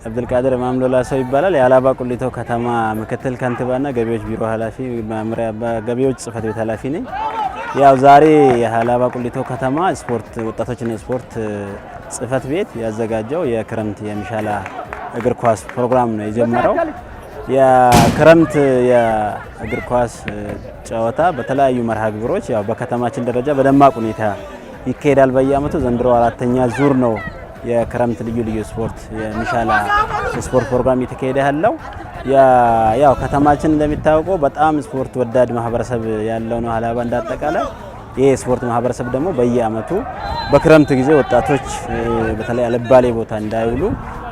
አብዱልቃድር ማምሎላ ሰው ይባላል። የሀላባ ቁሊቶ ከተማ ምክትል ከንቲባና ገቢዎች ቢሮ ኃላፊ መምሪያ ገቢዎች ጽህፈት ቤት ኃላፊ ነኝ። ያው ዛሬ የሀላባ ቁሊቶ ከተማ ስፖርት ወጣቶችና ስፖርት ጽህፈት ቤት ያዘጋጀው የክረምት የሚሻላ እግር ኳስ ፕሮግራም ነው የጀመረው። የክረምት የእግር ኳስ ጨዋታ በተለያዩ መርሃ ግብሮች ያው በከተማችን ደረጃ በደማቅ ሁኔታ ይካሄዳል በየአመቱ። ዘንድሮ አራተኛ ዙር ነው የክረምት ልዩ ልዩ ስፖርት የሚሻላ ስፖርት ፕሮግራም እየተካሄደ ያለው። ያው ከተማችን እንደሚታወቀው በጣም ስፖርት ወዳድ ማህበረሰብ ያለው ነው ሀላባ እንዳጠቃላይ። ይህ የስፖርት ማህበረሰብ ደግሞ በየአመቱ በክረምት ጊዜ ወጣቶች በተለይ አልባሌ ቦታ እንዳይውሉ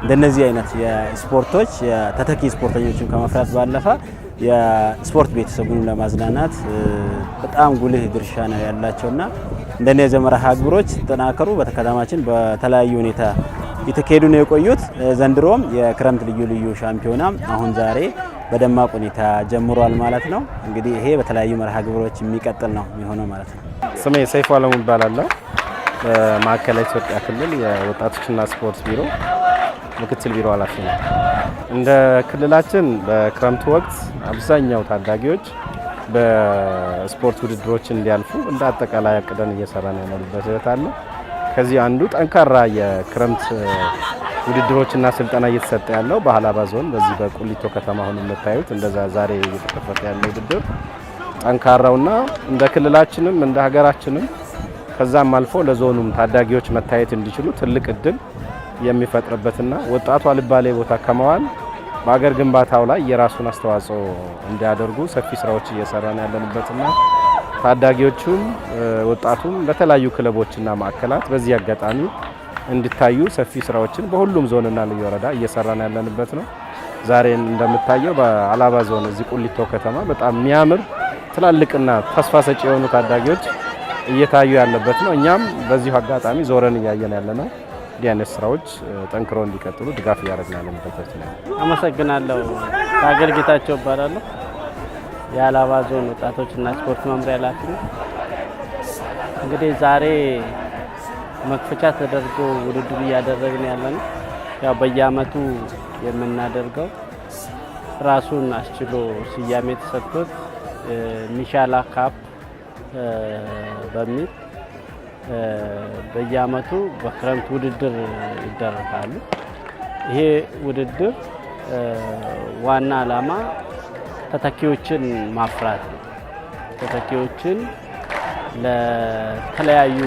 እንደነዚህ አይነት የስፖርቶች የተተኪ ስፖርተኞችን ከመፍራት ባለፈ የስፖርት ቤተሰቡን ለማዝናናት በጣም ጉልህ ድርሻ ነው ያላቸውና እንደነዚህ መርሃ ግብሮች ተጠናከሩ በከተማችን በተለያዩ ሁኔታ የተካሄዱ ነው የቆዩት። ዘንድሮም የክረምት ልዩ ልዩ ሻምፒዮና አሁን ዛሬ በደማቅ ሁኔታ ጀምሯል ማለት ነው። እንግዲህ ይሄ በተለያዩ መርሃ ግብሮች የሚቀጥል ነው የሚሆነው ማለት ነው። ስሜ ሰይፉ አለሙ እባላለሁ። በማዕከላዊ ኢትዮጵያ ክልል የወጣቶችና ስፖርት ቢሮ ምክትል ቢሮ ኃላፊ ነው። እንደ ክልላችን በክረምቱ ወቅት አብዛኛው ታዳጊዎች በስፖርት ውድድሮች እንዲያልፉ እንደ አጠቃላይ አቅደን እየሰራን ያለንበት ሂደት አለ። ከዚህ አንዱ ጠንካራ የክረምት ውድድሮችና ስልጠና እየተሰጠ ያለው በሀላባ ዞን በዚህ በቁሊቶ ከተማ አሁን የምታዩት እንደዛ ዛሬ እየተከፈተ ያለው ውድድር ጠንካራውና እንደ ክልላችንም እንደ ሀገራችንም ከዛም አልፎ ለዞኑም ታዳጊዎች መታየት እንዲችሉ ትልቅ እድል የሚፈጥርበትና ወጣቱ አልባሌ ቦታ ከመዋል በሀገር ግንባታው ላይ የራሱን አስተዋጽኦ እንዲያደርጉ ሰፊ ስራዎች እየሰራን ያለንበትና ታዳጊዎቹም ወጣቱም በተለያዩ ክለቦችና ማዕከላት በዚህ አጋጣሚ እንዲታዩ ሰፊ ስራዎችን በሁሉም ዞንና ልዩ ወረዳ እየሰራን ያለንበት ነው። ዛሬ እንደምታየው በሀላባ ዞን እዚህ ቁሊቶ ከተማ በጣም የሚያምር ትላልቅና ተስፋ ሰጪ የሆኑ ታዳጊዎች እየታዩ ያለበት ነው። እኛም በዚሁ አጋጣሚ ዞረን እያየን ያለ ነው። እንዲህ አይነት ስራዎች ጠንክረው እንዲቀጥሉ ድጋፍ እያደረግን ያለንበት ነው። አመሰግናለሁ። ታገል ጌታቸው እባላለሁ። የሀላባ ዞን ወጣቶችና ስፖርት መምሪያ ኃላፊ ነው። እንግዲህ ዛሬ መክፈቻ ተደርጎ ውድድር እያደረግን ያለ ነው። ያው በየአመቱ የምናደርገው ራሱን አስችሎ ስያሜ ተሰጥቶት ሚሻላ cup በሚል በየአመቱ በክረምት ውድድር ይደረጋሉ። ይሄ ውድድር ዋና ዓላማ ተተኪዎችን ማፍራት ነው። ተተኪዎችን ለተለያዩ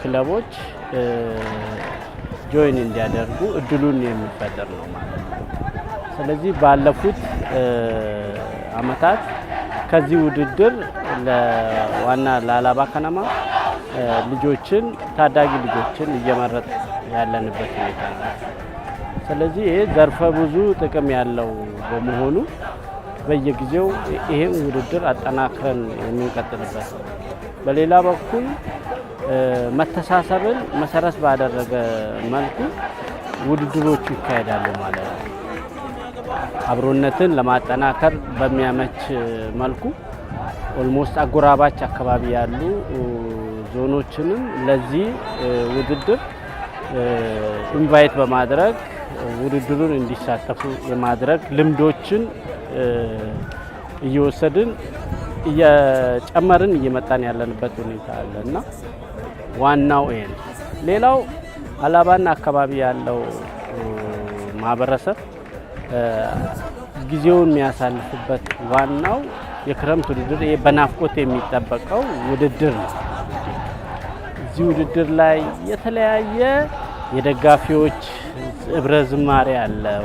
ክለቦች join እንዲያደርጉ እድሉን የሚፈጥር ነው ማለት ነው። ስለዚህ ባለፉት አመታት ከዚህ ውድድር ለዋና ለሀላባ ከነማ ልጆችን ታዳጊ ልጆችን እየመረጥ ያለንበት ሁኔታ ነው። ስለዚህ ይሄ ዘርፈ ብዙ ጥቅም ያለው በመሆኑ በየጊዜው ይሄን ውድድር አጠናክረን የምንቀጥልበት፣ በሌላ በኩል መተሳሰብን መሰረት ባደረገ መልኩ ውድድሮቹ ይካሄዳሉ ማለት ነው። አብሮነትን ለማጠናከር በሚያመች መልኩ almost አጎራባች አካባቢ ያሉ ዞኖችንም ለዚህ ውድድር invite በማድረግ ውድድሩን እንዲሳተፉ የማድረግ ልምዶችን እየወሰድን እየጨመርን እየመጣን ያለንበት ሁኔታ አለ እና ዋናው ይሄ ነው። ሌላው ሀላባና አካባቢ ያለው ማህበረሰብ ጊዜውን የሚያሳልፍበት ዋናው የክረምት ውድድር ይሄ በናፍቆት የሚጠበቀው ውድድር ነው። እዚህ ውድድር ላይ የተለያየ የደጋፊዎች ህብረ ዝማሬ አለው።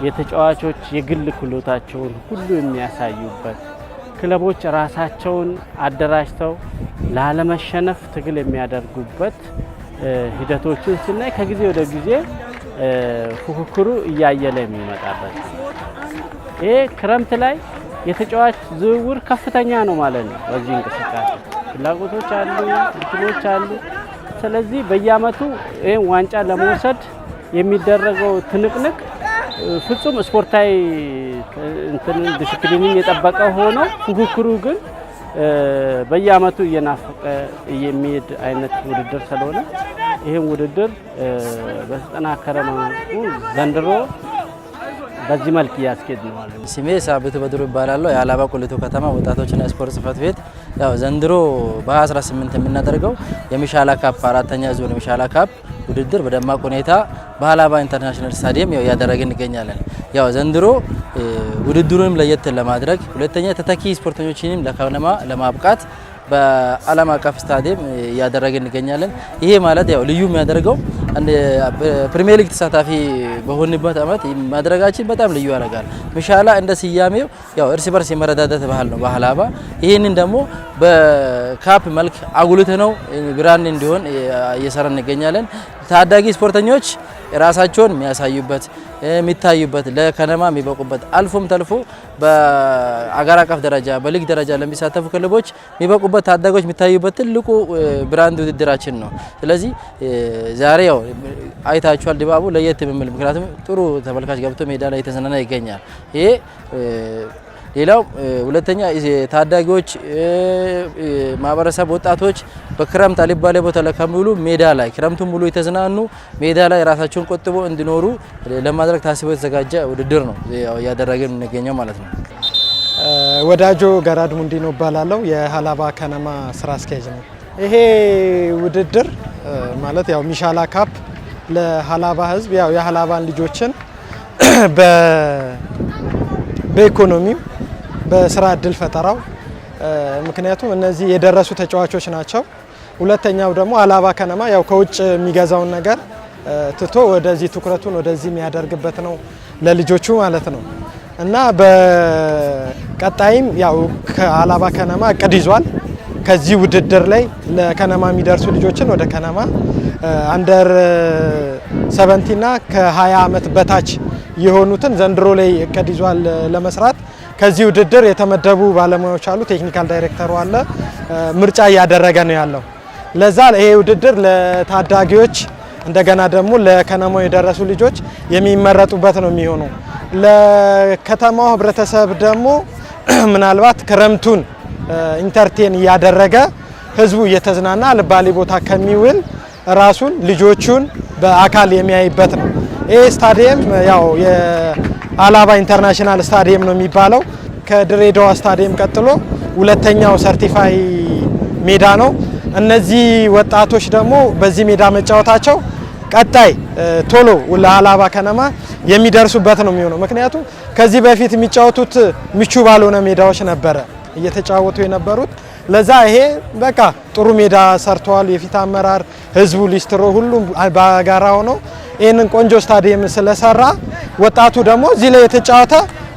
የተጫዋቾች የግል ክህሎታቸውን ሁሉ የሚያሳዩበት፣ ክለቦች ራሳቸውን አደራጅተው ላለመሸነፍ ትግል የሚያደርጉበት ሂደቶችን ስናይ ከጊዜ ወደ ጊዜ ፉክክሩ እያየለ የሚመጣበት፣ ይሄ ክረምት ላይ የተጫዋች ዝውውር ከፍተኛ ነው ማለት ነው። በዚህ እንቅስቃሴ ፍላጎቶች አሉ፣ እንትኖች አሉ። ስለዚህ በየአመቱ ይህን ዋንጫ ለመውሰድ የሚደረገው ትንቅንቅ ፍጹም ስፖርታዊ እንትንን ዲሲፕሊንን የጠበቀ ሆኖ ፉክክሩ ግን በየአመቱ እየናፈቀ የሚሄድ አይነት ውድድር ስለሆነ ይህን ውድድር በተጠናከረ መልኩ ዘንድሮ በዚህ መልክ እያስኬድ ነው ማለት ነው። ስሜ ሳብቱ በድሩ ይባላለሁ። የሀላባ ቁሊቶ ከተማ ወጣቶችና ስፖርት ጽህፈት ቤት ያው ዘንድሮ በ2018 የምናደርገው የሚሻላ cup አራተኛ ዙር የሚሻላ cup ውድድር በደማቅ ሁኔታ በሀላባ international ስታዲየም ያው እያደረግን እንገኛለን። ያው ዘንድሮ ውድድሩንም ለየት ለማድረግ ሁለተኛ ተተኪ ስፖርተኞችንም ለከነማ ለማብቃት በዓለም አቀፍ ስታዲየም እያደረግን እንገኛለን። ይሄ ማለት ያው ልዩ የሚያደርገው ፕሪሚየር ሊግ ተሳታፊ በሆንበት አመት ማድረጋችን በጣም ልዩ ያደርጋል። ሚሻላ እንደ ስያሜው ያው እርስ በርስ የመረዳዳት ባህል ነው በሀላባ። ይህንን ደግሞ በ cup መልክ አጉልተን ነው brand እንዲሆን እየሰራን እንገኛለን። ታዳጊ ስፖርተኞች ራሳቸውን የሚያሳዩበት የሚታዩበት ለከነማ የሚበቁበት አልፎም ተልፎ በአገር አቀፍ ደረጃ በሊግ ደረጃ ለሚሳተፉ ክለቦች የሚበቁበት ታዳጊዎች የሚታዩበት ትልቁ brand ውድድራችን ነው። ስለዚህ ዛሬ ያው አይታችኋል፣ ድባቡ ለየት የሚል ምክንያቱም ጥሩ ተመልካች ገብቶ ሜዳ ላይ የተዝናና ይገኛል። ይሄ ሌላው ሁለተኛ ታዳጊዎች ማህበረሰብ ወጣቶች በክረምት አልባሌ ቦታ ላይ ከሚውሉ ሜዳ ላይ ክረምቱን ሙሉ የተዝናኑ ሜዳ ላይ ራሳቸውን ቆጥቦ እንዲኖሩ ለማድረግ ታስቦ የተዘጋጀ ውድድር ነው እያደረግን የምንገኘው ማለት ነው። ወዳጆ ገራድ ሙንዲኖ እባላለሁ። የሀላባ ከነማ ስራ አስኪያጅ ነው። ይሄ ውድድር ማለት ያው ሚሻላ cup ለሀላባ ህዝብ ያው የሀላባን ልጆችን በኢኮኖሚው በስራ እድል ፈጠራው ምክንያቱም እነዚህ የደረሱ ተጫዋቾች ናቸው። ሁለተኛው ደግሞ ሀላባ ከነማ ያው ከውጭ የሚገዛውን ነገር ትቶ ወደዚህ ትኩረቱን ወደዚህ የሚያደርግበት ነው ለልጆቹ ማለት ነው። እና በቀጣይም ያው ከሀላባ ከነማ እቅድ ይዟል። ከዚህ ውድድር ላይ ለከነማ የሚደርሱ ልጆችን ወደ ከነማ under 17 እና ከ20 ዓመት በታች የሆኑትን ዘንድሮ ላይ እቅድ ይዟል ለመስራት። ከዚህ ውድድር የተመደቡ ባለሙያዎች አሉ። technical ዳይሬክተሩ አለ። ምርጫ እያደረገ ነው ያለው። ለዛ ይሄ ውድድር ለታዳጊዎች እንደገና ደግሞ ለከነማው የደረሱ ልጆች የሚመረጡበት ነው የሚሆነው። ለከተማው ህብረተሰብ ደግሞ ምናልባት ክረምቱን entertain እያደረገ ህዝቡ እየተዝናና አልባሌ ቦታ ከሚውል ራሱን ልጆቹን በአካል የሚያይበት ነው። ይህ ስታዲየም ያው የሀላባ international ስታዲየም ነው የሚባለው። ከድሬዳዋ ስታዲየም ቀጥሎ ሁለተኛው certify ሜዳ ነው። እነዚህ ወጣቶች ደግሞ በዚህ ሜዳ መጫወታቸው ቀጣይ ቶሎ ለሀላባ ከነማ የሚደርሱበት ነው የሚሆነው። ምክንያቱም ከዚህ በፊት የሚጫወቱት ምቹ ባልሆነ ሜዳዎች ነበረ እየተጫወቱ የነበሩት። ለዛ ይሄ በቃ ጥሩ ሜዳ ሰርተዋል። የፊት አመራር፣ ህዝቡ፣ ሊስትሮ ሁሉም በጋራ ሆኖ ይህንን ቆንጆ ስታዲየም ስለሰራ ወጣቱ ደግሞ እዚህ ላይ የተጫወተ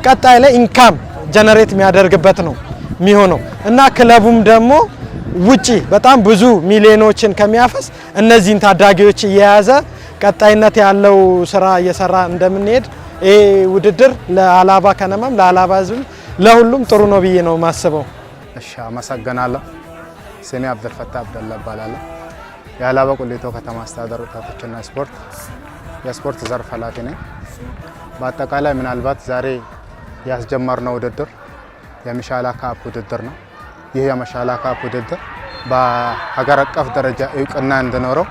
ቀጣይ ላይ income generate የሚያደርግበት ነው የሚሆነው እና ክለቡም ደግሞ ውጪ በጣም ብዙ ሚሊዮኖችን ከሚያፈስ እነዚህን ታዳጊዎች እየያዘ ቀጣይነት ያለው ስራ እየሰራ እንደምንሄድ ይሄ ውድድር ለሀላባ ከነማም ለሀላባ ህዝብም ለሁሉም ጥሩ ነው ብዬ ነው የማስበው። እሺ፣ አመሰግናለሁ። ስሜ አብደልፈታ አብደላ እባላለሁ። የሀላባ ቁሊቶ ከተማ አስተዳደር ወጣቶችና ስፖርት የስፖርት ዘርፍ ኃላፊ ነኝ። በአጠቃላይ ምናልባት ዛሬ ያስጀመርነው ውድድር የሚሻላ cup ውድድር ነው። ይህ የሚሻላ cup ውድድር በሀገር አቀፍ ደረጃ እውቅና እንዲኖረው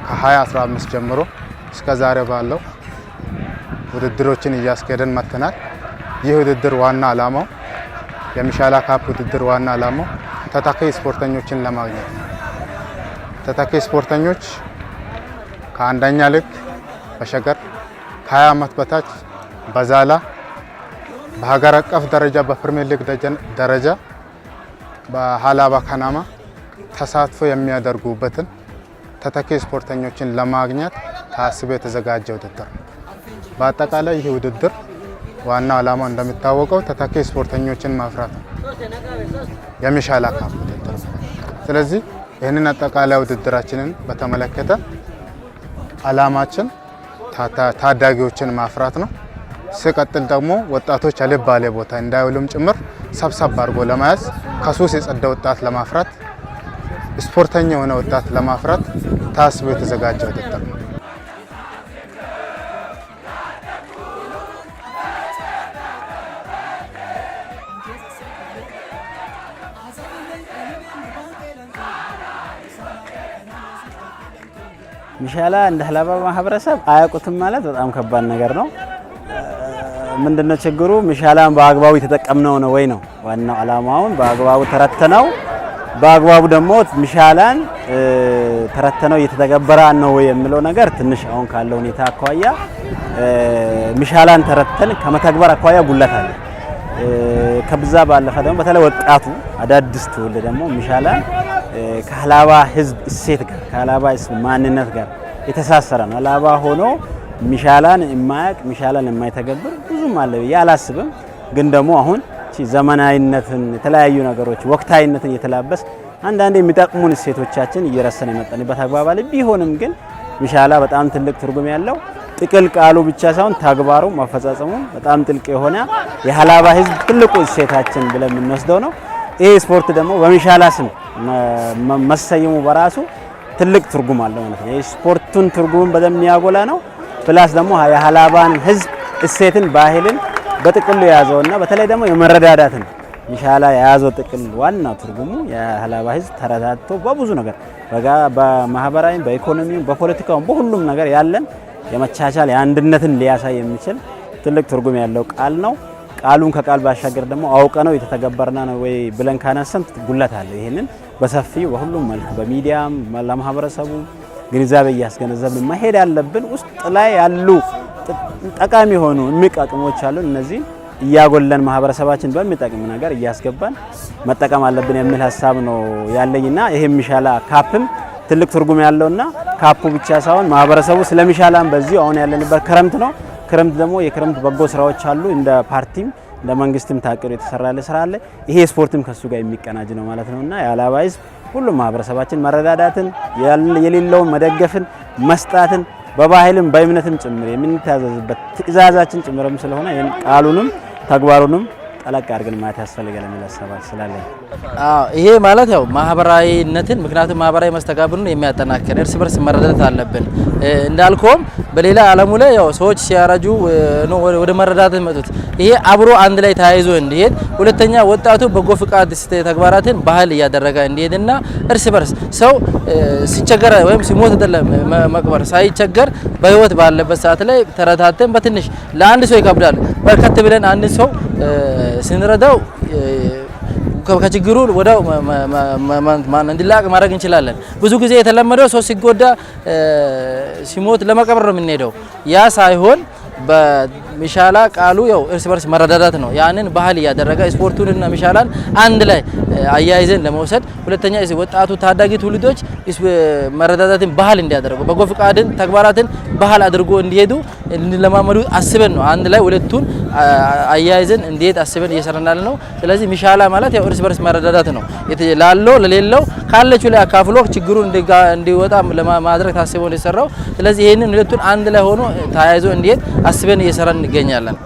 ከ2015 ጀምሮ እስከ ዛሬ ባለው ውድድሮችን እያስኬደን መጥተናል። ይህ ውድድር ዋና ዓላማው የሚሻላ cup ውድድር ዋና ዓላማው ተተኪ ስፖርተኞችን ለማግኘት ነው። ተተኪ ስፖርተኞች ከአንደኛ ሊግ በሸገር ከ20 ዓመት በታች በዛላ በሀገር አቀፍ ደረጃ በፕሪሚየር ሊግ ደረጃ በሀላባ ከነማ ተሳትፎ የሚያደርጉበትን ተተኪ ስፖርተኞችን ለማግኘት ታስቦ የተዘጋጀ ውድድር ነው። በአጠቃላይ ይህ ውድድር ዋና ዓላማው እንደሚታወቀው ተተኪ ስፖርተኞችን ማፍራት ነው፣ የሚሻላ cup ውድድር። ስለዚህ ይህንን አጠቃላይ ውድድራችንን በተመለከተ ዓላማችን ታዳጊዎችን ማፍራት ነው። ሲቀጥል ደግሞ ወጣቶች አልባሌ ቦታ እንዳይውሉም ጭምር ሰብሰብ አድርጎ ለመያዝ ከሱስ የጸዳ ወጣት ለማፍራት ስፖርተኛ የሆነ ወጣት ለማፍራት ታስቦ የተዘጋጀ ውድድር ነው። ሚሻላ እንደ ሀላባ ማህበረሰብ አያውቁትም ማለት በጣም ከባድ ነገር ነው። ምንድነው ችግሩ? ሚሻላን በአግባቡ የተጠቀምነው ነው ወይ ነው ዋናው ዓላማውን በአግባቡ ተረተነው በአግባቡ ደግሞ ሚሻላን ተረተነው እየተተገበረ ነው ወይ የሚለው ነገር ትንሽ አሁን ካለው ሁኔታ አኳያ ሚሻላን ተረተን ከመተግበር አኳያ ጉለት አለ። ከብዛ ባለፈ ደግሞ በተለይ ወጣቱ አዳዲስ ትውልድ ደግሞ ሚሻላን ከሀላባ ሕዝብ እሴት ጋር ከሀላባ ሕዝብ ማንነት ጋር የተሳሰረ ነው። ሀላባ ሆኖ ሚሻላን የማያውቅ ሚሻላን የማይተገብር ብዙም አለ ብዬ አላስብም። ግን ደግሞ አሁን ዘመናዊነትን የተለያዩ ነገሮች ወቅታዊነትን እየተላበስ አንዳንዴ የሚጠቅሙን እሴቶቻችን እየረሰን የመጣንበት አግባብ አለ። ቢሆንም ግን ሚሻላ በጣም ትልቅ ትርጉም ያለው ጥቅል ቃሉ ብቻ ሳይሆን ተግባሩ ማፈጻጸሙ በጣም ጥልቅ የሆነ የሀላባ ህዝብ ትልቁ እሴታችን ብለን የምንወስደው ነው። ይሄ ስፖርት ደግሞ በሚሻላ ስም መሰየሙ በራሱ ትልቅ ትርጉም አለው ማለት ነው። የስፖርቱን ትርጉም በደንብ የሚያጎላ ነው። plus ደግሞ የሀላባን ህዝብ እሴትን፣ ባህልን በጥቅሉ የያዘውና በተለይ ደግሞ የመረዳዳትን ሚሻላ የያዘው ጥቅል ዋናው ትርጉሙ የሀላባ ህዝብ ተረዳድቶ በብዙ ነገር በማህበራዊም፣ በኢኮኖሚውም፣ በፖለቲካውም በሁሉም ነገር ያለን የመቻቻል የአንድነትን ሊያሳይ የሚችል ትልቅ ትርጉም ያለው ቃል ነው። ቃሉን ከቃል ባሻገር ደግሞ አውቀ ነው የተተገበርና ነው ወይ ብለን ካነሰን ጉለት አለ። ይህንን በሰፊው በሁሉም መልክ በሚዲያም ለማህበረሰቡ ግንዛቤ እያስገነዘብን መሄድ ያለብን። ውስጥ ላይ ያሉ ጠቃሚ የሆኑ እምቅ አቅሞች አሉ። እነዚህ እያጎለን ማህበረሰባችን በሚጠቅም ነገር እያስገባን መጠቀም አለብን የሚል ሀሳብ ነው ያለኝና ይሄ ሚሻላ cup ም ትልቅ ትርጉም ያለውና cup ኡ ብቻ ሳይሆን ማህበረሰቡ ስለሚሻላም በዚሁ አሁን ያለንበት ክረምት ነው። ክረምት ደግሞ የክረምት በጎ ስራዎች አሉ። እንደ ፓርቲም እንደ መንግስትም ታቅዶ የተሰራ ያለ ስራ አለ። ይሄ ስፖርትም ከሱ ጋር የሚቀናጅ ነው ማለት ነውና የሀላባ ህዝብ ሁሉም ማህበረሰባችን መረዳዳትን፣ የሌለውን መደገፍን፣ መስጣትን በባህልም በእምነትም ጭምር የምንታዘዝበት ትእዛዛችን ጭምርም ስለሆነ ይህን ቃሉንም ተግባሩንም ጠለቅ አድርገን ማየት ያስፈልጋል የሚል ሀሳብ ስላለኝ ይሄ ማለት ያው ማህበራዊነትን ምክንያቱም ማህበራዊ መስተጋብሩን የሚያጠናክር እርስ በርስ መረዳዳት አለብን። እንዳልከውም በሌላ ዓለሙ ላይ ያው ሰዎች ሲያረጁ ነው ወደ መረዳዳት መጡት። ይሄ አብሮ አንድ ላይ ተያይዞ እንዲሄድ፣ ሁለተኛ ወጣቱ በጎ ፍቃድ ተግባራትን ባህል እያደረገ እንዲሄድና እርስ በርስ ሰው ሲቸገር ወይም ሲሞት አይደለም መቅበር ሳይቸገር በህይወት ባለበት ሰዓት ላይ ተረታተን በትንሽ ለአንድ ሰው ይከብዳል። በርከት ብለን አንድ ሰው ስንረዳው ከችግሩ ወዲያው እንዲላቅ ማድረግ እንችላለን። ብዙ ጊዜ የተለመደው ሰው ሲጎዳ ሲሞት ለመቀበር ነው የምንሄደው። ያ ሳይሆን በሚሻላ ቃሉ ያው እርስ በርስ መረዳዳት ነው። ያንን ባህል እያደረገ ስፖርቱንና ሚሻላን አንድ ላይ አያይዘን ለመውሰድ፣ ሁለተኛ ወጣቱ ታዳጊ ትውልዶች መረዳዳትን ባህል እንዲያደርጉ በጎ ፍቃድን ተግባራትን ባህል አድርጎ እንዲሄዱ እንዲለማመዱ አስበን ነው አንድ ላይ ሁለቱን አያይዘን እንዲሄድ አስበን እየሰራን ያለ ነው። ስለዚህ ሚሻላ ማለት ያው እርስ በርስ መረዳዳት ነው። ላለው ለሌለው ካለችው ላይ አካፍሎ ችግሩን እንዲወጣ ለማድረግ ታስቦ ነው የሰራው። ስለዚህ ይሄንን ሁለቱን አንድ ላይ ሆኖ ተያይዞ እንዲሄድ አስበን እየሰራን እንገኛለን።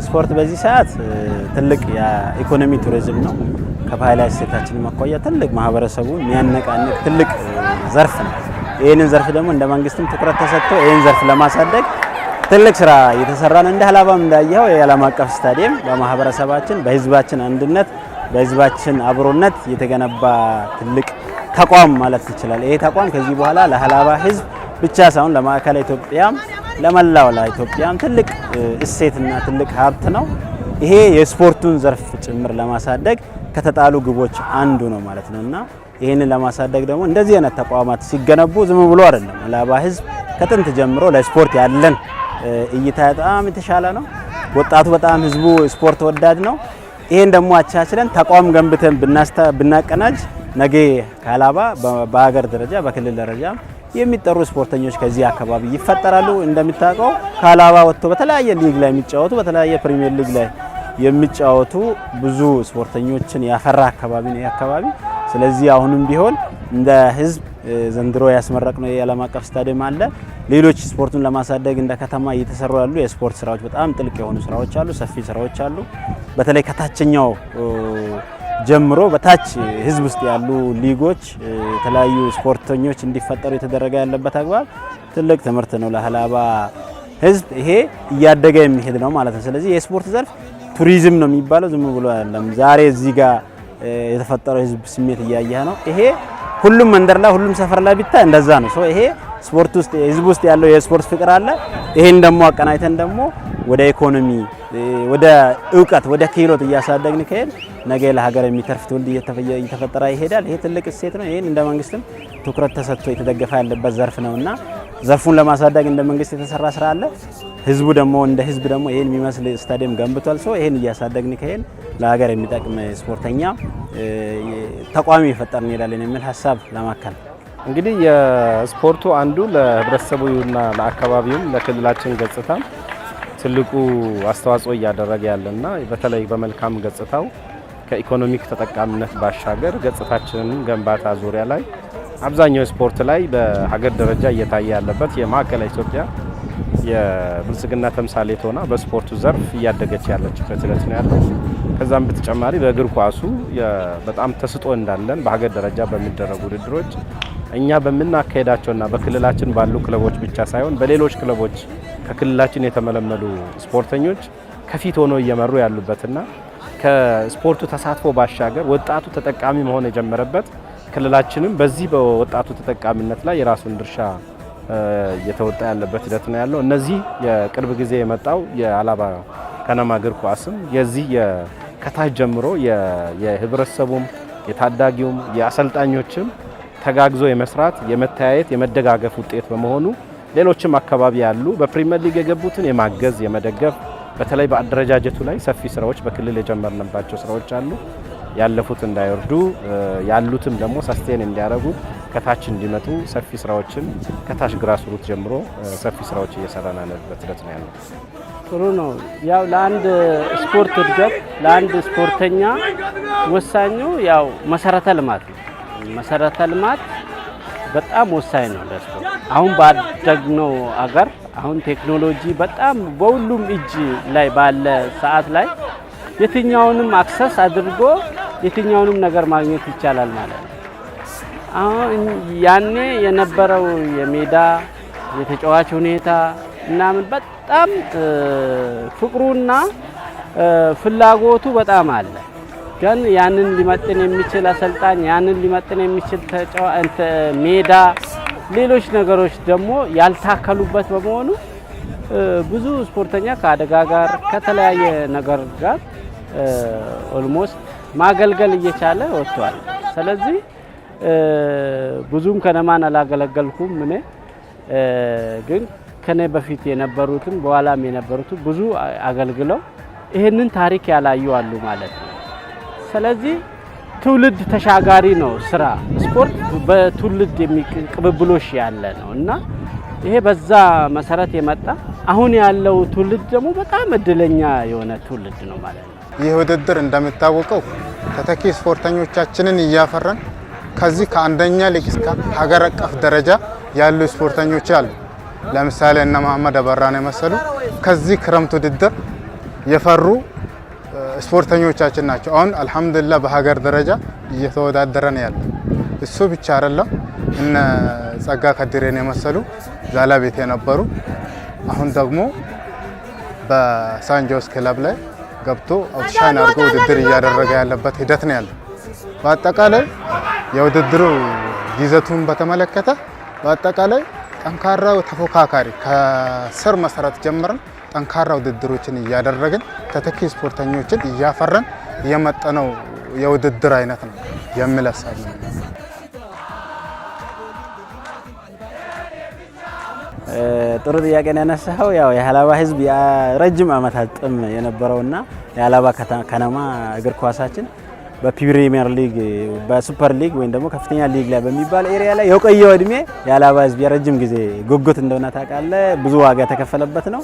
ስፖርት በዚህ ሰዓት ትልቅ የኢኮኖሚ ቱሪዝም ነው። ከባህላዊ እሴታችን አኳያ ትልቅ ማህበረሰቡ የሚያነቃንቅ ትልቅ ዘርፍ ነው። ይህንን ዘርፍ ደግሞ እንደ መንግስትም ትኩረት ተሰጥቶ ይህን ዘርፍ ለማሳደግ ትልቅ ስራ እየተሰራ ነው። እንደ ሀላባም እንዳየኸው የዓለም አቀፍ ስታዲየም በማህበረሰባችን በህዝባችን አንድነት በህዝባችን አብሮነት የተገነባ ትልቅ ተቋም ማለት ይችላል። ይሄ ተቋም ከዚህ በኋላ ለሀላባ ህዝብ ብቻ ሳይሆን ለማዕከላዊ ኢትዮጵያም ለመላው ለኢትዮጵያም ትልቅ እሴትና ትልቅ ሀብት ነው። ይሄ የስፖርቱን ዘርፍ ጭምር ለማሳደግ ከተጣሉ ግቦች አንዱ ነው ማለት ነው እና ይህንን ለማሳደግ ደግሞ እንደዚህ አይነት ተቋማት ሲገነቡ ዝም ብሎ አይደለም። ሀላባ ህዝብ ከጥንት ጀምሮ ለስፖርት ያለን እይታ በጣም የተሻለ ነው። ወጣቱ በጣም ህዝቡ ስፖርት ወዳድ ነው። ይሄን ደግሞ አቻችለን ተቋም ገንብተን ብናቀናጅ ነገ ከሀላባ በሀገር ደረጃ በክልል ደረጃ የሚጠሩ ስፖርተኞች ከዚህ አካባቢ ይፈጠራሉ። እንደሚታወቀው ከሀላባ ወጥቶ በተለያየ ሊግ ላይ የሚጫወቱ በተለያየ ፕሪሚየር ሊግ ላይ የሚጫወቱ ብዙ ስፖርተኞችን ያፈራ አካባቢ ነው አካባቢ። ስለዚህ አሁንም ቢሆን እንደ ህዝብ ዘንድሮ ያስመረቅነው የዓለም አቀፍ ስታዲየም አለ። ሌሎች ስፖርቱን ለማሳደግ እንደ ከተማ እየተሰሩ ያሉ የስፖርት ስራዎች በጣም ጥልቅ የሆኑ ስራዎች አሉ፣ ሰፊ ስራዎች አሉ። በተለይ ከታችኛው ጀምሮ በታች ህዝብ ውስጥ ያሉ ሊጎች የተለያዩ ስፖርተኞች እንዲፈጠሩ የተደረገ ያለበት አግባብ ትልቅ ትምህርት ነው ለሀላባ ህዝብ። ይሄ እያደገ የሚሄድ ነው ማለት ነው። ስለዚህ የስፖርት ዘርፍ ቱሪዝም ነው የሚባለው ዝም ብሎ አይደለም። ዛሬ እዚህ ጋር የተፈጠረው ህዝብ ስሜት እያየህ ነው። ይሄ ሁሉም መንደር ላይ፣ ሁሉም ሰፈር ላይ ቢታይ እንደዛ ነው። So ይሄ ስፖርት ውስጥ፣ ህዝብ ውስጥ ያለው የስፖርት ፍቅር አለ። ይሄን ደግሞ አቀናጅተን ደግሞ ወደ ኢኮኖሚ፣ ወደ እውቀት፣ ወደ ክህሎት እያሳደግን ከሄድ ነገ ለሀገር የሚተርፍ ትውልድ እየተፈጠረ ይሄዳል። ይሄ ትልቅ እሴት ነው። ይሄን እንደ መንግስትም ትኩረት ተሰጥቶ የተደገፈ ያለበት ዘርፍ ነውና ዘርፉን ለማሳደግ እንደ መንግስት የተሰራ ስራ አለ። ህዝቡ ደግሞ እንደ ህዝብ ደግሞ ይሄን የሚመስል ስታዲየም ገንብቷል። So ይሄን እያሳደግን ከሄድን ለሀገር የሚጠቅም ስፖርተኛ ተቋም እየፈጠርን እንሄዳለን የሚል ሀሳብ ለማከል። እንግዲህ የስፖርቱ አንዱ ለህብረተሰቡና ለአካባቢውም ለክልላችን ገጽታ ትልቁ አስተዋጽኦ እያደረገ ያለና በተለይ በመልካም ገጽታው ከ economic ተጠቃሚነት ባሻገር ገጽታችንን ግንባታ ዙሪያ ላይ አብዛኛው ስፖርት ላይ በሀገር ደረጃ እየታየ ያለበት የማዕከላዊ ኢትዮጵያ የብልጽግና ተምሳሌት ሆና በስፖርቱ ዘርፍ እያደገች ያለችበት ሂደት ነው ያለው። ከዛም በተጨማሪ በእግር ኳሱ በጣም ተስጦ እንዳለን በሀገር ደረጃ በሚደረጉ ውድድሮች እኛ በምናካሄዳቸውና በክልላችን ባሉ ክለቦች ብቻ ሳይሆን በሌሎች ክለቦች ከክልላችን የተመለመሉ ስፖርተኞች ከፊት ሆነው እየመሩ ያሉበትና ከስፖርቱ ተሳትፎ ባሻገር ወጣቱ ተጠቃሚ መሆን የጀመረበት፣ ክልላችንም በዚህ በወጣቱ ተጠቃሚነት ላይ የራሱን ድርሻ እየተወጣ ያለበት ሂደት ነው ያለው። እነዚህ የቅርብ ጊዜ የመጣው የሀላባ ከነማ እግር ኳስም የዚህ ከታች ጀምሮ የህብረተሰቡም፣ የታዳጊውም፣ የአሰልጣኞችም ተጋግዞ የመስራት፣ የመተያየት፣ የመደጋገፍ ውጤት በመሆኑ ሌሎችም አካባቢ ያሉ በፕሪሚየር ሊግ የገቡትን የማገዝ፣ የመደገፍ፣ በተለይ በአደረጃጀቱ ላይ ሰፊ ስራዎች በክልል የጀመርንባቸው ስራዎች አሉ። ያለፉት እንዳይወርዱ፣ ያሉትም ደግሞ sustain እንዲያደርጉ፣ ከታች እንዲመጡ ሰፊ ስራዎችን ከታች grassroot ጀምሮ ሰፊ ስራዎች እየሰራን ያለበት ሂደት ነው ያለው። ጥሩ ነው። ያው ለአንድ ስፖርት እድገት፣ ለአንድ ስፖርተኛ ወሳኙ ያው መሰረተ ልማት ነው። መሰረተ ልማት በጣም ወሳኝ ነው ለስፖርት። አሁን ባደግነው አገር፣ አሁን ቴክኖሎጂ በጣም በሁሉም እጅ ላይ ባለ ሰዓት ላይ የትኛውንም access አድርጎ የትኛውንም ነገር ማግኘት ይቻላል ማለት ነው። አሁን ያኔ የነበረው የሜዳ፣ የተጫዋች ሁኔታ ምናምን በጣም ፍቅሩና ፍላጎቱ በጣም አለ። ግን ያንን ሊመጥን የሚችል አሰልጣኝ፣ ያንን ሊመጥን የሚችል ሜዳ፣ ሌሎች ነገሮች ደግሞ ያልታከሉበት በመሆኑ ብዙ ስፖርተኛ ከአደጋ ጋር፣ ከተለያየ ነገር ጋር almost ማገልገል እየቻለ ወጥቷል። ስለዚህ ብዙም ከነማን አላገለገልኩም እኔ፣ ግን ከኔ በፊት የነበሩትም በኋላም የነበሩትም ብዙ አገልግለው ይህንን ታሪክ ያላዩ አሉ ማለት ነው። ስለዚህ ትውልድ ተሻጋሪ ነው ስራ። ስፖርት በትውልድ ቅብብሎሽ ያለ ነው እና ይሄ በዛ መሰረት የመጣ አሁን ያለው ትውልድ ደግሞ በጣም እድለኛ የሆነ ትውልድ ነው ማለት ነው። ይህ ውድድር እንደሚታወቀው ተተኪ ስፖርተኞቻችንን እያፈራን ከዚህ ከአንደኛ ሊግ እስከ ሀገር አቀፍ ደረጃ ያሉ ስፖርተኞች አሉ። ለምሳሌ እነ መሐመድ አበራን የመሰሉ ከዚህ ክረምት ውድድር የፈሩ ስፖርተኞቻችን ናቸው። አሁን አልሐምዱሊላህ በሀገር ደረጃ እየተወዳደረ ነው ያለ። እሱ ብቻ አይደለም፣ እነ ጸጋ ከድሬን የመሰሉ ዛላ ቤት የነበሩ አሁን ደግሞ በሳንጆስ ክለብ ላይ ገብቶ outshine አድርጎ ውድድር እያደረገ ያለበት ሂደት ነው ያለው። በአጠቃላይ የውድድሩ ይዘቱን በተመለከተ በአጠቃላይ ጠንካራ ተፎካካሪ፣ ከስር መሰረት ጀምረን ጠንካራ ውድድሮችን እያደረግን ተተኪ ስፖርተኞችን እያፈራን የመጠነው የውድድር አይነት ነው የሚል ሀሳብ ነው። ጥሩ ጥያቄ ነው ያነሳኸው። ያው የሀላባ ህዝብ የረጅም ዓመታት ጥም የነበረውና የሀላባ ከነማ እግር ኳሳችን በፕሪሚየር ሊግ፣ በሱፐር ሊግ ወይም ደግሞ ከፍተኛ ሊግ ላይ በሚባል area ላይ የቆየው እድሜ የሀላባ ህዝብ የረጅም ጊዜ ጉጉት እንደሆነ ታውቃለህ። ብዙ ዋጋ የተከፈለበት ነው።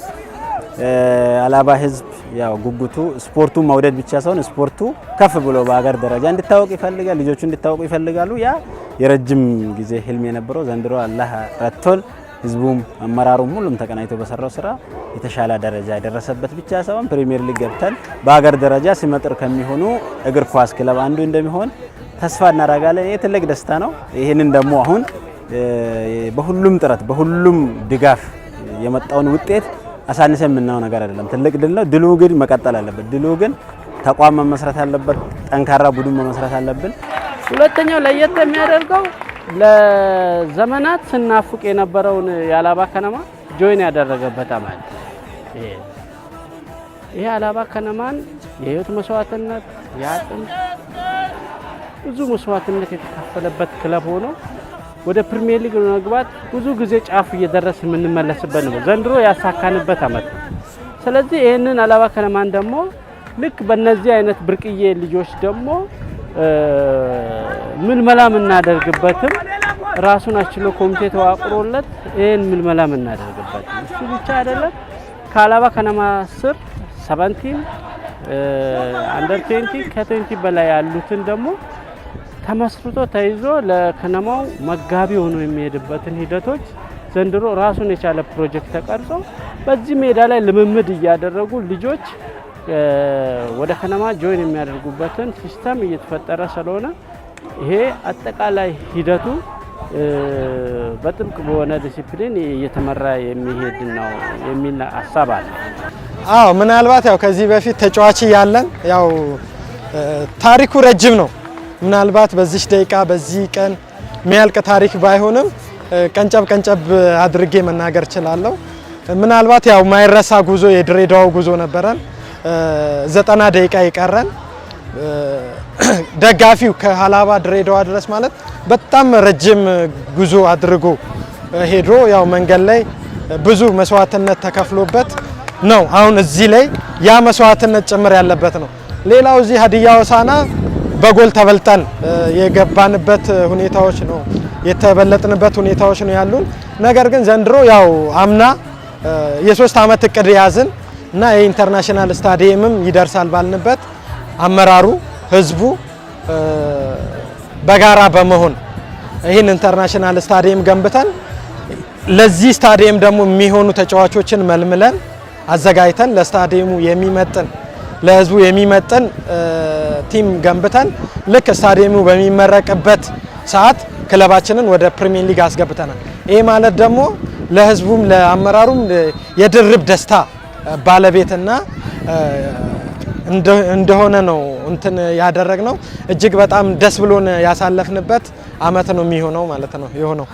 ሀላባ ህዝብ ያው ጉጉቱ ስፖርቱ መውደድ ብቻ ሳይሆን ስፖርቱ ከፍ ብሎ በሀገር ደረጃ እንዲታወቅ ይፈልጋል። ልጆቹ እንዲታወቁ ይፈልጋሉ። ያ የረጅም ጊዜ ህልም የነበረው ዘንድሮ አላህ ረድቶን ህዝቡም አመራሩም ሁሉም ተቀናጅቶ በሰራው ስራ የተሻለ ደረጃ የደረሰበት ብቻ ሳይሆን ፕሪሚየር ሊግ ገብተን በሀገር ደረጃ ስመጥር ከሚሆኑ እግር ኳስ ክለብ አንዱ እንደሚሆን ተስፋ እናደርጋለን። ይህ ትልቅ ደስታ ነው። ይህንን ደግሞ አሁን በሁሉም ጥረት፣ በሁሉም ድጋፍ የመጣውን ውጤት አሳንሰን የምናየው ነገር አይደለም። ትልቅ ድል ነው። ድሉ ግን መቀጠል አለበት። ድሉ ግን ተቋም መመስረት አለበት። ጠንካራ ቡድን መመስረት አለብን። ሁለተኛው ለየት የሚያደርገው ለዘመናት ስናፍቅ የነበረውን የሀላባ ከነማ join ያደረገበት አመት ይሄ ሀላባ ከነማን የህይወት መስዋዕትነት፣ የአጥንት ብዙ መስዋዕትነት የተከፈለበት ክለብ ሆኖ ወደ ፕሪሚየር ሊግ ለመግባት ብዙ ጊዜ ጫፍ እየደረስ የምንመለስበት ነው። ዘንድሮ ያሳካንበት አመት ነው። ስለዚህ ይህንን ሀላባ ከነማን ደግሞ ልክ በእነዚህ አይነት ብርቅዬ ልጆች ደግሞ ምልመላ የምናደርግበትም ራሱን አችሎ ኮሚቴ ተዋቅሮለት ይህን ምልመላ የምናደርግበት፣ እሱ ብቻ አይደለም። ከሀላባ ከነማ ስር 17፣ under 20፣ ከ20 በላይ ያሉትን ደግሞ ተመስርቶ ተይዞ ለከነማው መጋቢ ሆኖ የሚሄድበትን ሂደቶች ዘንድሮ ራሱን የቻለ ፕሮጀክት ተቀርጾ በዚህ ሜዳ ላይ ልምምድ እያደረጉ ልጆች ወደ ከነማ join የሚያደርጉበትን system እየተፈጠረ ስለሆነ ይሄ አጠቃላይ ሂደቱ በጥብቅ በሆነ ዲሲፕሊን እየተመራ የሚሄድ ነው የሚል ሀሳብ አለ። አዎ፣ ምናልባት ያው ከዚህ በፊት ተጫዋች እያለን ያው ታሪኩ ረጅም ነው። ምናልባት በዚህ ደቂቃ በዚህ ቀን የሚያልቅ ታሪክ ባይሆንም ቀንጨብ ቀንጨብ አድርጌ መናገር እችላለሁ። ምናልባት ያው ማይረሳ ጉዞ የድሬዳዋው ጉዞ ነበረን። 90 ደቂቃ የቀረን ደጋፊው ከሀላባ ድሬዳዋ ድረስ ማለት በጣም ረጅም ጉዞ አድርጎ ሄዶ ያው መንገድ ላይ ብዙ መስዋዕትነት ተከፍሎበት ነው። አሁን እዚህ ላይ ያ መስዋዕትነት ጭምር ያለበት ነው። ሌላው እዚህ ሀዲያ ሆሳዕና በጎል ተበልጠን የገባንበት ሁኔታዎች ነው፣ የተበለጥንበት ሁኔታዎች ነው ያሉን። ነገር ግን ዘንድሮ ያው አምና የ3 ዓመት እቅድ ያዝን እና የ international ስታዲየምም ይደርሳል ባልንበት አመራሩ፣ ህዝቡ በጋራ በመሆን ይህን international ስታዲየም ገንብተን ለዚህ ስታዲየም ደግሞ የሚሆኑ ተጫዋቾችን መልምለን አዘጋጅተን ለስታዲየሙ የሚመጥን፣ ለህዝቡ የሚመጥን team ገንብተን ልክ ስታዲየሙ በሚመረቅበት ሰዓት ክለባችንን ወደ ፕሪሚየር ሊግ አስገብተናል። ይህ ማለት ደግሞ ለህዝቡም ለአመራሩም የድርብ ደስታ ባለቤትና እንደሆነ ነው እንትን ያደረግነው። እጅግ በጣም ደስ ብሎን ያሳለፍንበት አመት ነው የሚሆነው ማለት ነው የሆነው።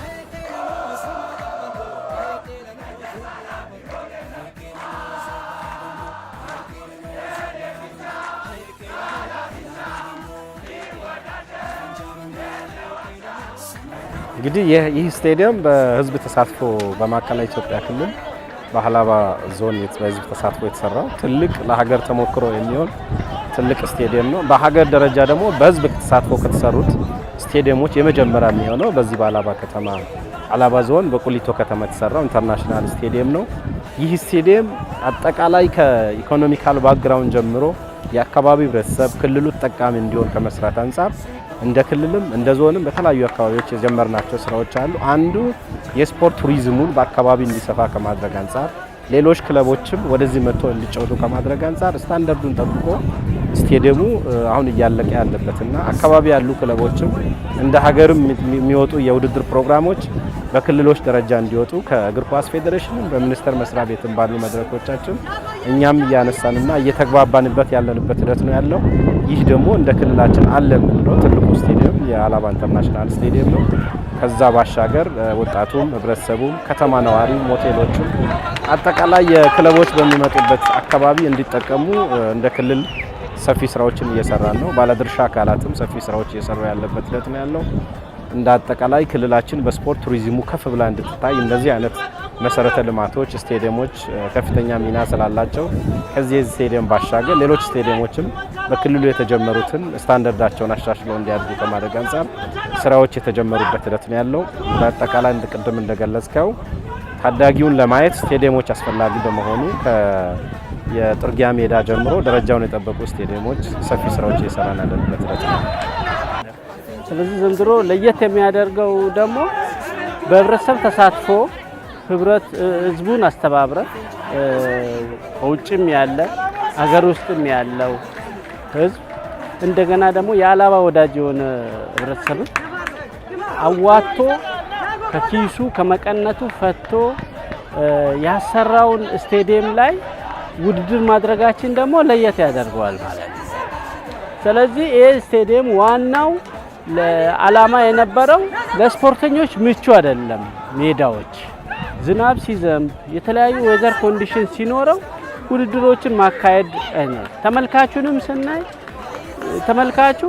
እንግዲህ ይህ ስቴዲየም በህዝብ ተሳትፎ በማዕከላዊ ኢትዮጵያ ክልል በሀላባ ዞን በህዝብ ተሳትፎ የተሰራው ትልቅ ለሀገር ተሞክሮ የሚሆን ትልቅ ስቴዲየም ነው። በሀገር ደረጃ ደግሞ በህዝብ ተሳትፎ ከተሰሩት ስቴዲየሞች የመጀመሪያ የሚሆነው በዚህ በሀላባ ከተማ፣ ሀላባ ዞን በቁሊቶ ከተማ የተሰራው international ስቴዲየም ነው። ይህ ስቴዲየም አጠቃላይ ከ economical background ጀምሮ የአካባቢው ህብረተሰብ፣ ክልሉ ተጠቃሚ እንዲሆን ከመስራት አንጻር እንደ ክልልም እንደ ዞንም በተለያዩ አካባቢዎች የጀመርናቸው ስራዎች አሉ። አንዱ የስፖርት ቱሪዝሙን በአካባቢ እንዲሰፋ ከማድረግ አንጻር፣ ሌሎች ክለቦችም ወደዚህ መጥቶ እንዲጫወቱ ከማድረግ አንጻር ስታንዳርዱን ጠብቆ ስቴዲየሙ አሁን እያለቀ ያለበትና አካባቢ ያሉ ክለቦችም እንደ ሀገርም የሚወጡ የውድድር ፕሮግራሞች በክልሎች ደረጃ እንዲወጡ ከእግር ኳስ ፌዴሬሽንም በሚኒስቴር መስሪያ ቤትም ባሉ መድረኮቻችን እኛም እያነሳንና እየተግባባንበት ያለንበት ሂደት ነው ያለው። ይህ ደግሞ እንደ ክልላችን አለ የምንለው ትልቁ ስቴዲየም የሀላባ international ስቴዲየም ነው። ከዛ ባሻገር ወጣቱም፣ ህብረተሰቡም፣ ከተማ ነዋሪም፣ ሆቴሎቹም አጠቃላይ የክለቦች በሚመጡበት አካባቢ እንዲጠቀሙ እንደ ክልል ሰፊ ስራዎችን እየሰራን ነው። ባለድርሻ አካላትም ሰፊ ስራዎች እየሰሩ ያለበት ሂደት ነው ያለው። እንደ አጠቃላይ ክልላችን በስፖርት ቱሪዝሙ ከፍ ብላ እንድትታይ እንደዚህ አይነት መሰረተ ልማቶች፣ ስቴዲየሞች ከፍተኛ ሚና ስላላቸው ከዚህ ስቴዲየም ባሻገር ሌሎች ስቴዲየሞችም በክልሉ የተጀመሩትን ስታንዳርዳቸውን አሻሽለው እንዲያድጉ ከማድረግ አንጻር ስራዎች የተጀመሩበት ሂደት ነው ያለው። በአጠቃላይ ቅድም እንደገለጽከው ታዳጊውን ለማየት ስቴዲየሞች አስፈላጊ በመሆኑ የጥርጊያ ሜዳ ጀምሮ ደረጃውን የጠበቁ ስቴዲየሞች ሰፊ ስራዎች እየሰራን ያለንበት ሂደት ነው። ስለዚህ ዘንድሮ ለየት የሚያደርገው ደግሞ በህብረተሰብ ተሳትፎ ህብረት ህዝቡን አስተባብረን ከውጭም ያለ አገር ውስጥም ያለው ህዝብ እንደገና ደግሞ የሀላባ ወዳጅ የሆነ ህብረተሰብን አዋጥቶ ከኪሱ ከመቀነቱ ፈቶ ያሰራውን ስቴዲየም ላይ ውድድር ማድረጋችን ደግሞ ለየት ያደርገዋል ማለት ነው። ስለዚህ ይህ ስቴዲየም ዋናው ለዓላማ የነበረው ለስፖርተኞች ምቹ አይደለም። ሜዳዎች ዝናብ ሲዘንብ የተለያዩ weather condition ሲኖረው ውድድሮችን ማካሄድ፣ ተመልካቹንም ስናይ ተመልካቹ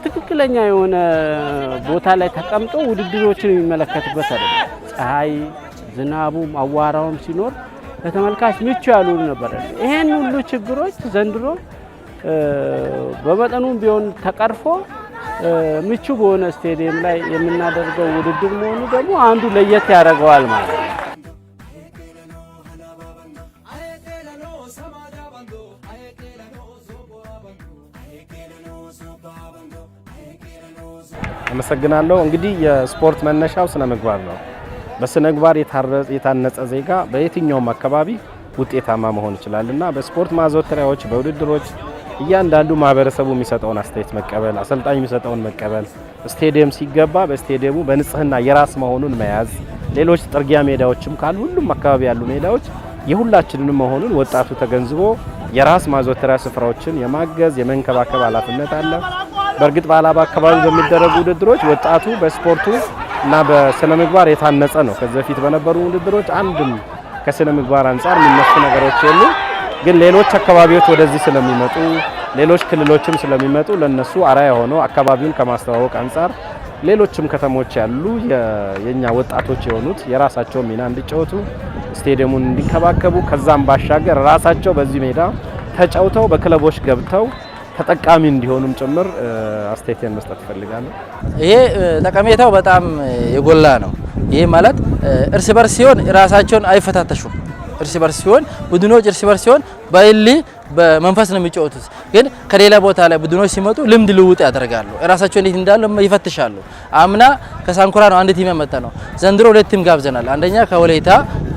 ትክክለኛ የሆነ ቦታ ላይ ተቀምጦ ውድድሮችን የሚመለከትበት አይደለም። ፀሐይ፣ ዝናቡም አዋራውም ሲኖር ለተመልካች ምቹ ያልሆኑ ነበር። ይሄን ሁሉ ችግሮች ዘንድሮ በመጠኑም ቢሆን ተቀርፎ ምቹ በሆነ ስቴዲየም ላይ የምናደርገው ውድድር መሆኑ ደግሞ አንዱ ለየት ያደርገዋል ማለት ነው። አመሰግናለሁ። እንግዲህ የስፖርት መነሻው ስነ ምግባር ነው። በስነ ምግባር የታነጸ ዜጋ በየትኛውም አካባቢ ውጤታማ መሆን ይችላል እና በስፖርት ማዘውተሪያዎች፣ በውድድሮች እያንዳንዱ ማህበረሰቡ የሚሰጠውን አስተያየት መቀበል፣ አሰልጣኝ የሚሰጠውን መቀበል፣ ስቴዲየም ሲገባ በስቴዲየሙ በንጽህና የራስ መሆኑን መያዝ፣ ሌሎች ጥርጊያ ሜዳዎችም ካሉ ሁሉም አካባቢ ያሉ ሜዳዎች የሁላችንንም መሆኑን ወጣቱ ተገንዝቦ የራስ ማዘውተሪያ ስፍራዎችን የማገዝ የመንከባከብ ኃላፊነት አለ። በእርግጥ በሀላባ አካባቢ በሚደረጉ ውድድሮች ወጣቱ በስፖርቱ እና በስነ ምግባር የታነጸ ነው። ከዚህ በፊት በነበሩ ውድድሮች አንድም ከስነ ምግባር አንጻር የሚነሱ ነገሮች የሉ። ግን ሌሎች አካባቢዎች ወደዚህ ስለሚመጡ፣ ሌሎች ክልሎችም ስለሚመጡ ለነሱ አርአያ ሆኖ አካባቢውን ከማስተዋወቅ አንጻር ሌሎችም ከተሞች ያሉ የኛ ወጣቶች የሆኑት የራሳቸውን ሚና እንዲጫወቱ፣ ስቴዲየሙን እንዲንከባከቡ፣ ከዛም ባሻገር ራሳቸው በዚህ ሜዳ ተጫውተው በክለቦች ገብተው ተጠቃሚ እንዲሆኑም ጭምር አስተያየቴን መስጠት እፈልጋለሁ። ይሄ ጠቀሜታው በጣም የጎላ ነው። ይሄ ማለት እርስ በርስ ሲሆን ራሳቸውን አይፈታተሹም። እርስ በርስ ሲሆን ቡድኖች እርስ በርስ ሲሆን በእልህ በመንፈስ ነው የሚጫወቱት። ግን ከሌላ ቦታ ላይ ቡድኖች ሲመጡ ልምድ ልውውጥ ያደርጋሉ። ራሳቸው እንዴት እንዳሉ ይፈትሻሉ። አምና ከሳንኩራ ነው አንድ team ያመጣ ነው። ዘንድሮ ሁለት team ጋብዘናል። አንደኛ ከወላይታ፣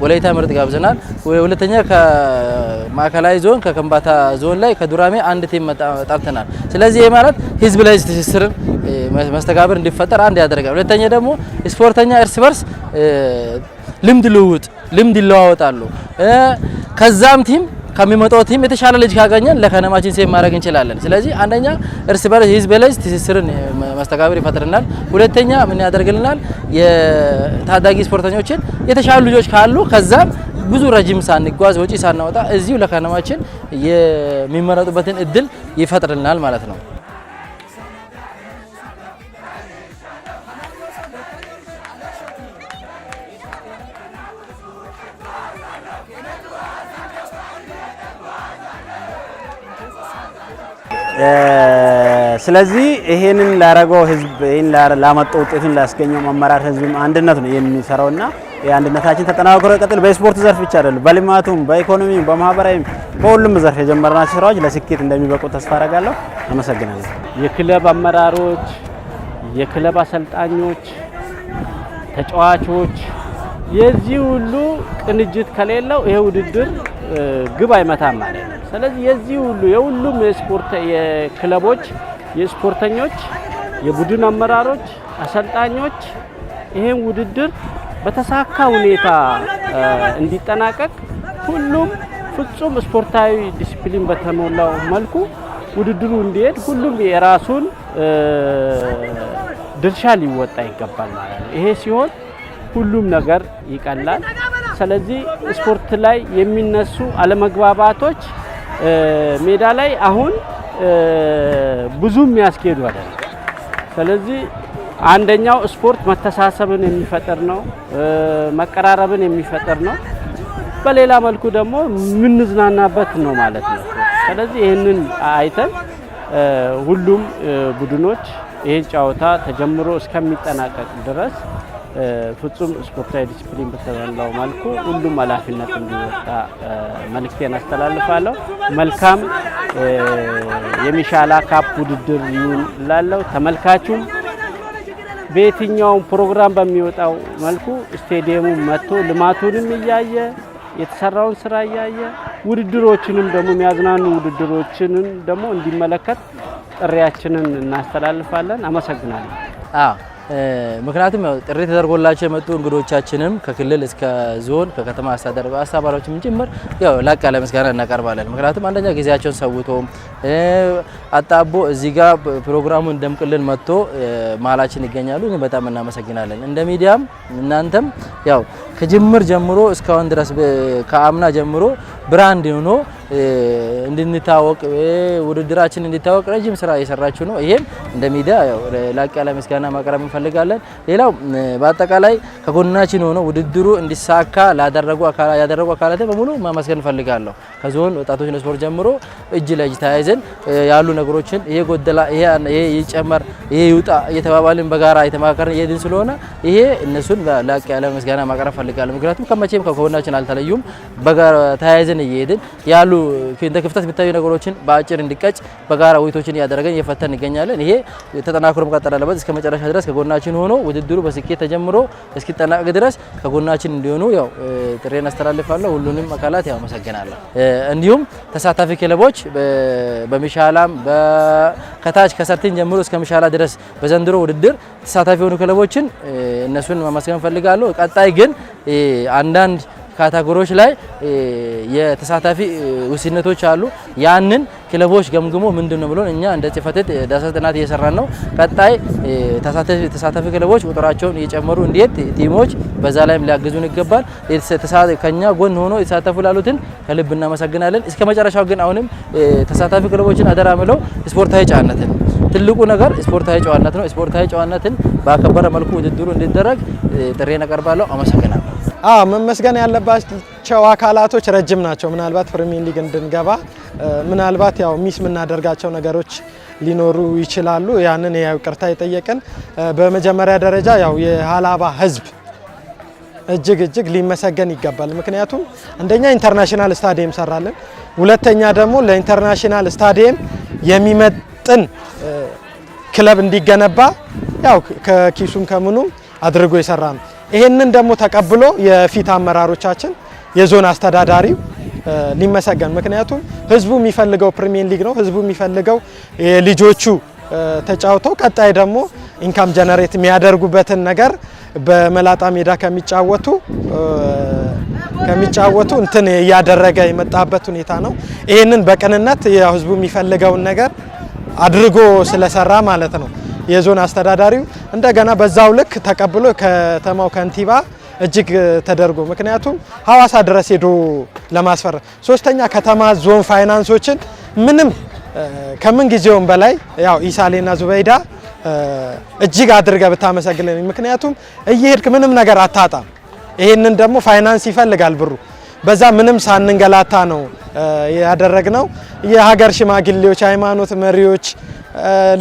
ወላይታ ምርጥ ጋብዘናል። ሁለተኛ ከማዕከላዊ ዞን፣ ከከምባታ ዞን ላይ ከዱራሜ አንድ team ጠርተናል። ስለዚህ ይሄ ማለት ህዝብ ለህዝብ ትስስርን መስተጋብር እንዲፈጠር አንድ ያደርጋል። ሁለተኛ ደግሞ ስፖርተኛ እርስ በርስ ልምድ ልውውጥ፣ ልምድ ይለዋወጣሉ። ከዛም team ከሚመጣው team የተሻለ ልጅ ካገኘን ለከነማችን save ማድረግ እንችላለን። ስለዚህ አንደኛ እርስ በርስ ህዝብ ለህዝብ ትስስርን መስተጋብር ይፈጥርናል። ሁለተኛ ምን ያደርግልናል? የታዳጊ ስፖርተኞችን የተሻሉ ልጆች ካሉ ከዛም ብዙ ረጅም ሳንጓዝ፣ ወጪ ሳናወጣ እዚሁ ለከነማችን የሚመረጡበትን እድል ይፈጥርልናል ማለት ነው። ስለዚህ ይሄንን ላረገው ህዝብ፣ ይሄን ላመጣው ውጤቱን ላስገኘው አመራር ህዝብም አንድነት ነው የሚሰራውና የአንድነታችን ተጠናክሮ ይቀጥል። በስፖርት ዘርፍ ብቻ አይደለም፣ በልማቱም፣ በኢኮኖሚም፣ በማህበራዊም በሁሉም ዘርፍ የጀመርናቸው ስራዎች ለስኬት እንደሚበቁ ተስፋ አደርጋለሁ። አመሰግናለሁ። የክለብ አመራሮች፣ የክለብ አሰልጣኞች፣ ተጫዋቾች የዚህ ሁሉ ቅንጅት ከሌለው ይሄ ውድድር ግብ አይመታም ማለት ነው። ስለዚህ የዚህ ሁሉ የሁሉም የስፖርት የክለቦች፣ የስፖርተኞች፣ የቡድን አመራሮች፣ አሰልጣኞች ይሄን ውድድር በተሳካ ሁኔታ እንዲጠናቀቅ ሁሉም ፍጹም ስፖርታዊ ዲሲፕሊን በተሞላው መልኩ ውድድሩ እንዲሄድ ሁሉም የራሱን ድርሻ ሊወጣ ይገባል ማለት ነው። ይሄ ሲሆን ሁሉም ነገር ይቀላል። ስለዚህ ስፖርት ላይ የሚነሱ አለመግባባቶች ሜዳ ላይ አሁን ብዙ የሚያስኬዱ አይደለም። ስለዚህ አንደኛው ስፖርት መተሳሰብን የሚፈጥር ነው፣ መቀራረብን የሚፈጥር ነው። በሌላ መልኩ ደግሞ የምንዝናናበት ነው ማለት ነው። ስለዚህ ይህንን አይተን ሁሉም ቡድኖች ይህን ጨዋታ ተጀምሮ እስከሚጠናቀቅ ድረስ ፍጹም ስፖርታዊ ዲሲፕሊን በተሞላው መልኩ ሁሉም ኃላፊነት እንዲወጣ መልእክቴን አስተላልፋለሁ። መልካም የሚሻላ ካፕ ውድድር ይሁን እላለሁ። ተመልካቹም በየትኛውም ፕሮግራም በሚወጣው መልኩ ስቴዲየሙ መጥቶ ልማቱንም እያየ፣ የተሰራውን ስራ እያየ፣ ውድድሮችንም ደግሞ የሚያዝናኑ ውድድሮችንም ደግሞ እንዲመለከት ጥሪያችንን እናስተላልፋለን። አመሰግናለሁ። አዎ። ምክንያቱም ያው ጥሪ ተደርጎላቸው የመጡ እንግዶቻችንም ከክልል እስከ ዞን ከከተማ አስተዳደር አስተባባሪዎችም ጭምር ያው ላቅ ያለ ምስጋና እናቀርባለን። ምክንያቱም አንደኛ ጊዜያቸውን ሰውቶ አጣቦ እዚህ ጋር ፕሮግራሙን ደምቅልን መጥቶ መሀላችን ይገኛሉ። በጣም እናመሰግናለን። እንደ ሚዲያም እናንተም ያው ከጅምር ጀምሮ እስካሁን ድረስ ከአምና ጀምሮ brand ሆኖ እንድንታወቅ ውድድራችን እንዲታወቅ ረጅም ስራ እየሰራችሁ ነው። ይሄም እንደ ሚዲያ ያው ላቅ ያለ ምስጋና ማቅረብ እንፈልጋለን። ሌላው በአጠቃላይ ከጎናችን ሆኖ ውድድሩ እንዲሳካ ላደረጉ አካላት ያደረጉ አካላትን በሙሉ ማመስገን እንፈልጋለሁ። ከዞን ወጣቶች ስፖርት ጀምሮ እጅ ለእጅ ተያይዘን ያሉ ነገሮችን ይሄ ጎደላ፣ ይሄ ይጨመር፣ ይሄ ይውጣ እየተባባልን በጋራ እየተመካከርን እየሄድን ስለሆነ ይሄ እነሱን ላቅ ያለ ምስጋና ማቅረብ ፈልጋለሁ። ምክንያቱም ከመቼም ከጎናችን አልተለዩም። በጋራ ተያይዘን እየሄድን ያሉ እንደ ክፍተት የሚታዩ ነገሮችን በአጭር እንዲቀጭ በጋራ ውይይቶችን እያደረገን እየፈተን እንገኛለን። ይሄ ተጠናክሮ መቀጠል አለበት። እስከ መጨረሻ ድረስ ከጎናችን ሆኖ ውድድሩ በስኬት ተጀምሮ እስኪጠናቀቅ ድረስ ከጎናችን እንዲሆኑ ያው ጥሬን አስተላልፋለሁ። ሁሉንም አካላት ያው አመሰግናለሁ። እንዲሁም ተሳታፊ ክለቦች በሚሻላም ከታች ከ 13 ጀምሮ እስከ ሚሻላ ድረስ በዘንድሮ ውድድር ተሳታፊ የሆኑ ክለቦችን እነሱን ማመስገን እፈልጋለሁ። ቀጣይ ግን አንዳንድ category ዎች ላይ የተሳታፊ ውስንነቶች አሉ። ያንን ክለቦች ገምግሞ ምንድን ነው ብሎን እኛ እንደ ጽሕፈት ቤት ዳሰሳ ጥናት እየሰራን ነው። ቀጣይ ተሳታፊ ክለቦች ቁጥራቸውን እየጨመሩ እንዲሄድ team ኦች በዛ ላይም ሊያግዙን ይገባል። ከኛ ጎን ሆኖ የተሳተፉ ላሉትን ከልብ እናመሰግናለን። እስከ መጨረሻው ግን አሁንም ተሳታፊ ክለቦችን አደራ ምለው ስፖርታዊ ጨዋነትን ትልቁ ነገር ስፖርታዊ ጨዋነት ነው። ስፖርታዊ ጨዋነትን ባከበረ መልኩ ውድድሩ እንዲደረግ ጥሪዬን አቀርባለሁ። አመሰግናለሁ። አዎ መመስገን ያለባቸው አካላቶች ረጅም ናቸው። ምናልባት ፕሪሚየር ሊግ እንድንገባ ምናልባት ያው miss የምናደርጋቸው ነገሮች ሊኖሩ ይችላሉ። ያንን ያው ይቅርታ የጠየቅን በመጀመሪያ ደረጃ ያው የሀላባ ሕዝብ እጅግ እጅግ ሊመሰገን ይገባል። ምክንያቱም አንደኛ international ስታዲየም ሰራልን፣ ሁለተኛ ደግሞ ለ international ስታዲየም የሚመጥን ክለብ እንዲገነባ ያው ከኪሱም ከምኑም አድርጎ የሰራ ነው። ይሄንን ደግሞ ተቀብሎ የፊት አመራሮቻችን የዞን አስተዳዳሪው ሊመሰገን፣ ምክንያቱም ህዝቡ የሚፈልገው ፕሪሚየር ሊግ ነው። ህዝቡ የሚፈልገው የልጆቹ ተጫውተው ቀጣይ ደግሞ income generate የሚያደርጉበትን ነገር በመላጣ ሜዳ ከሚጫወቱ እንትን እያደረገ የመጣበት ሁኔታ ነው። ይህንን በቅንነት ህዝቡ የሚፈልገውን ነገር አድርጎ ስለሰራ ማለት ነው። የዞን አስተዳዳሪው እንደገና በዛው ልክ ተቀብሎ ከተማው ከንቲባ እጅግ ተደርጎ ምክንያቱም ሀዋሳ ድረስ ሄዶ ለማስፈረም፣ ሶስተኛ ከተማ ዞን ፋይናንሶችን ምንም ከምን ጊዜውም በላይ ያው ኢሳሌና ዙበይዳ እጅግ አድርገ ብታመሰግልን፣ ምክንያቱም እየሄድክ ምንም ነገር አታጣም። ይሄንን ደግሞ ፋይናንስ ይፈልጋል ብሩ። በዛ ምንም ሳንንገላታ ነው ያደረግነው። የሀገር ሽማግሌዎች፣ ሃይማኖት መሪዎች፣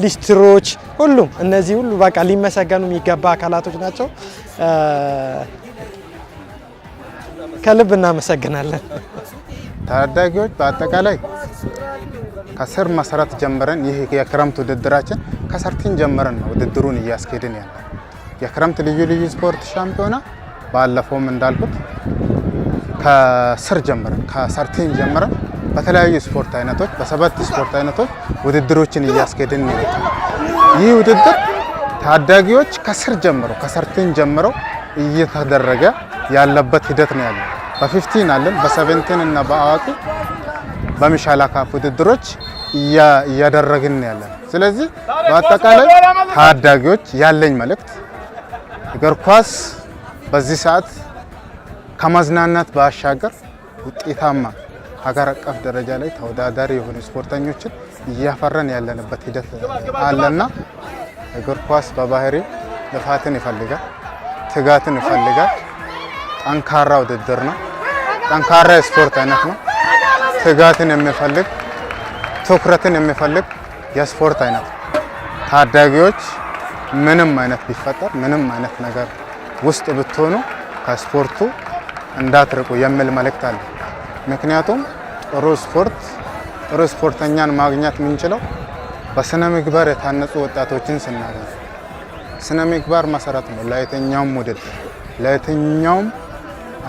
ሊስትሮች፣ ሁሉም እነዚህ ሁሉ በቃ ሊመሰገኑ የሚገባ አካላቶች ናቸው። ከልብ እናመሰግናለን። ታዳጊዎች በአጠቃላይ ከስር መሰረት ጀምረን ይህ የክረምት ውድድራችን ከ 13 ጀምረን ነው ውድድሩን እያስኬድን ያለ። የክረምት ልዩ ልዩ ስፖርት ሻምፒዮና ባለፈውም እንዳልኩት ከስር ጀምረን ከ 13 ጀምረን በተለያዩ ስፖርት አይነቶች በሰባት ስፖርት አይነቶች ውድድሮችን እያስኬድን ነው። ይህ ውድድር ታዳጊዎች ከስር ጀምሮ ከ 13 ጀምሮ እየተደረገ ያለበት ሂደት ነው ያለው። በ 15 አለን፣ በ 17 እና በአዋቂ በሚሻላ cup ውድድሮች እያደረግን ያለን። ስለዚህ በአጠቃላይ ታዳጊዎች ያለኝ መልእክት እግር ኳስ በዚህ ሰዓት ከማዝናናት ባሻገር ውጤታማ ሀገር አቀፍ ደረጃ ላይ ተወዳዳሪ የሆኑ ስፖርተኞችን እያፈራን ያለንበት ሂደት አለና እግር ኳስ በባህሪው ልፋትን ይፈልጋል፣ ትጋትን ይፈልጋል። ጠንካራ ውድድር ነው። ጠንካራ የስፖርት አይነት ነው። ትጋትን የሚፈልግ ትኩረትን የሚፈልግ የስፖርት አይነት ነው። ታዳጊዎች ምንም አይነት ቢፈጠር ምንም አይነት ነገር ውስጥ ብትሆኑ ከስፖርቱ እንዳትርቁ የሚል መልእክት አለ። ምክንያቱም ጥሩ ስፖርት ጥሩ ስፖርተኛን ማግኘት የምንችለው በስነ ምግባር የታነጹ ወጣቶችን ስናገኝ፣ ስነ ምግባር መሰረት ነው ለየትኛውም ውድድር ለየትኛውም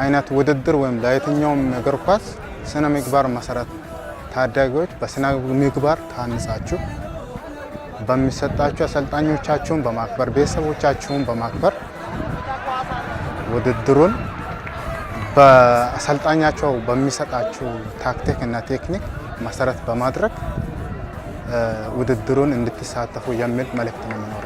አይነት ውድድር ወይም ለየትኛውም እግር ኳስ ስነ ምግባር መሰረት ነው። ታዳጊዎች በስነ ምግባር ታንጻችሁ በሚሰጣችሁ አሰልጣኞቻችሁን በማክበር፣ ቤተሰቦቻችሁን በማክበር፣ ውድድሩን በአሰልጣኛቸው በሚሰጣችሁ ታክቲክ እና ቴክኒክ መሰረት በማድረግ ውድድሩን እንድትሳተፉ የሚል መልእክት ነው የሚኖረው።